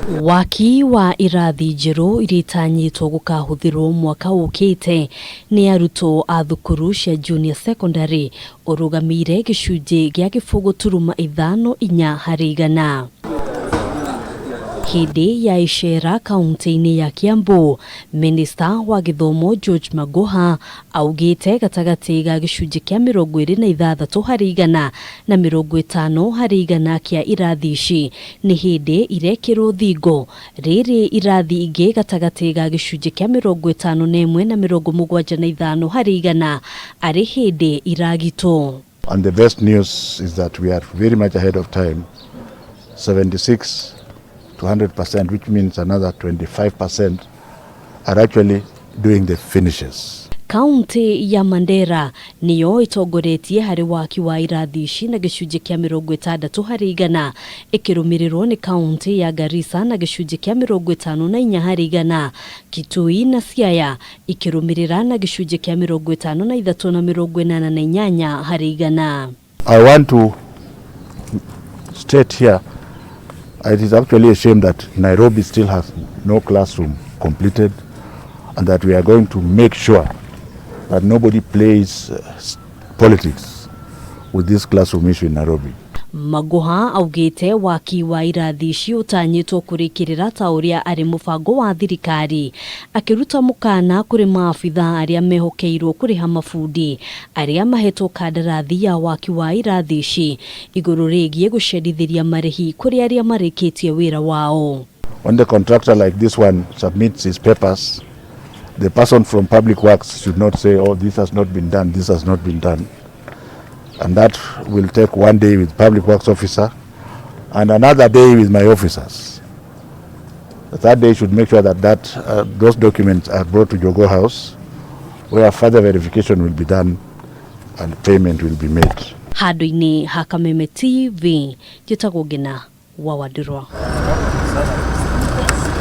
Waki wa irathi njerũ iria itanyĩtwo gũkahũthĩrwo mwaka ũkĩte nĩ arutwo a thukuru cia junior secondary ũrũgamĩire gĩcunjĩ gĩa 0.54%. Hĩndĩ ya icera kaunti-inĩ ya Kiambu, Minista wa gĩthomo George Magoha augĩte gatagatĩ ga gĩcunjĩ kĩa 26% na 50% kĩa irathi ici nĩ hĩndĩ irekĩrwo thingo, rĩrĩ irathi ingĩ gatagatĩ ga gĩcunjĩ kĩa 51 na 75% arĩ hĩndĩ iragitwo. And the best news is that we are very much ahead of time, 76 to 100%, which means another 25% are actually doing the finishes. Kaunti ya Mandera niyo itongoretie harĩ waki wa irathi ici na gĩcunjĩ kĩa 60%, ĩkĩrũmĩrĩrwo nĩ kaunti ya Garissa na gĩcunjĩ kĩa 54%, Kitui na Siaya ikĩrũmĩrĩra na gĩcunjĩ kĩa 53 na 88%. I want to state here, it is actually a shame that Nairobi still has no classroom completed, and that we are going to make sure that nobody plays politics with this classroom issue in Nairobi. Magoha augĩte waki wa irathi ici ũtanyĩtwo kũrĩkĩrĩra ta ũrĩa arĩ mũbango wa thirikari, akĩruta mũkana kũrĩ maabitha arĩa mehokeirwo kũrĩha mabundi arĩa mahetwo kandarathi ya waki wa irathi ici igũrũ rĩgiĩ gũcerithĩria marĩhi kũrĩ arĩa marĩkĩtie wĩra wao. When the contractor like this one submits his papers, the person from Public Works should not say, oh, this has not been done, this has not been done. And that will take one day with Public Works officer and another day with my officers. The third day should make sure that those documents are brought to Jogoo House, where further verification will be done and payment will be made. Handũ-inĩ ha Kameme TV, njĩtagwo Ngina wa Wandirwa.